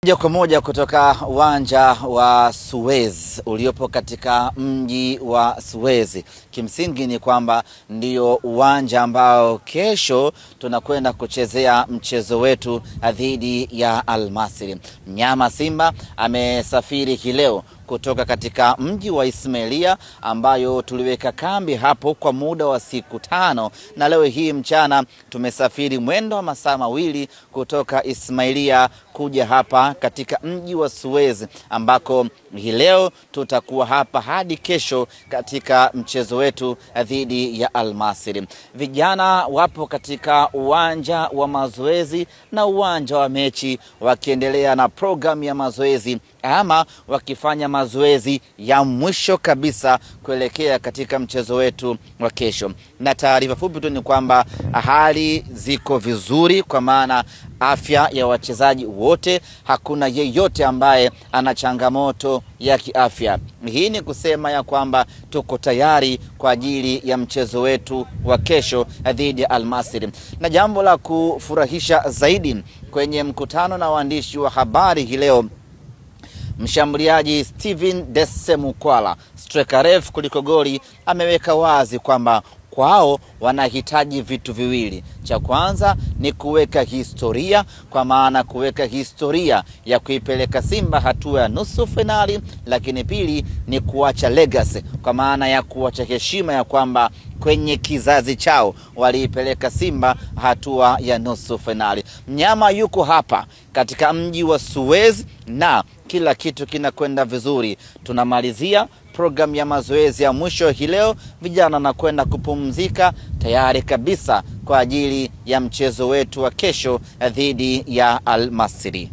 Moja kwa moja kutoka uwanja wa Suez uliopo katika mji wa Suez. Kimsingi ni kwamba ndio uwanja ambao kesho tunakwenda kuchezea mchezo wetu dhidi ya Al Masry. Mnyama Simba amesafiri hii leo kutoka katika mji wa Ismailia ambayo tuliweka kambi hapo kwa muda wa siku 5, na leo hii mchana tumesafiri mwendo wa masaa 2 kutoka Ismailia kuja hapa katika mji wa Suez ambako hii leo tutakuwa hapa hadi kesho katika mchezo wetu dhidi ya Al Masry. Vijana wapo katika uwanja wa mazoezi na uwanja wa mechi wakiendelea na programu ya mazoezi ama wakifanya mazoezi ya mwisho kabisa kuelekea katika mchezo wetu wa kesho. Na taarifa fupi tu ni kwamba hali ziko vizuri, kwa maana afya ya wachezaji wote, hakuna yeyote ambaye ana changamoto ya kiafya. Hii ni kusema ya kwamba tuko tayari kwa ajili ya mchezo wetu wa kesho dhidi ya Al Masry. Na jambo la kufurahisha zaidi, kwenye mkutano na waandishi wa habari hii leo, mshambuliaji Steven Dese Mukwala, striker ref kuliko goli, ameweka wazi kwamba kwao wanahitaji vitu viwili. Cha kwanza ni kuweka historia, kwa maana kuweka historia ya kuipeleka Simba hatua ya nusu finali, lakini pili ni kuacha legacy, kwa maana ya kuacha heshima ya kwamba kwenye kizazi chao waliipeleka Simba hatua ya nusu finali. Mnyama yuko hapa katika mji wa Suez na kila kitu kinakwenda vizuri. Tunamalizia program ya mazoezi ya mwisho hii leo, vijana na kwenda kupumzika tayari kabisa kwa ajili ya mchezo wetu wa kesho dhidi ya Al Masry.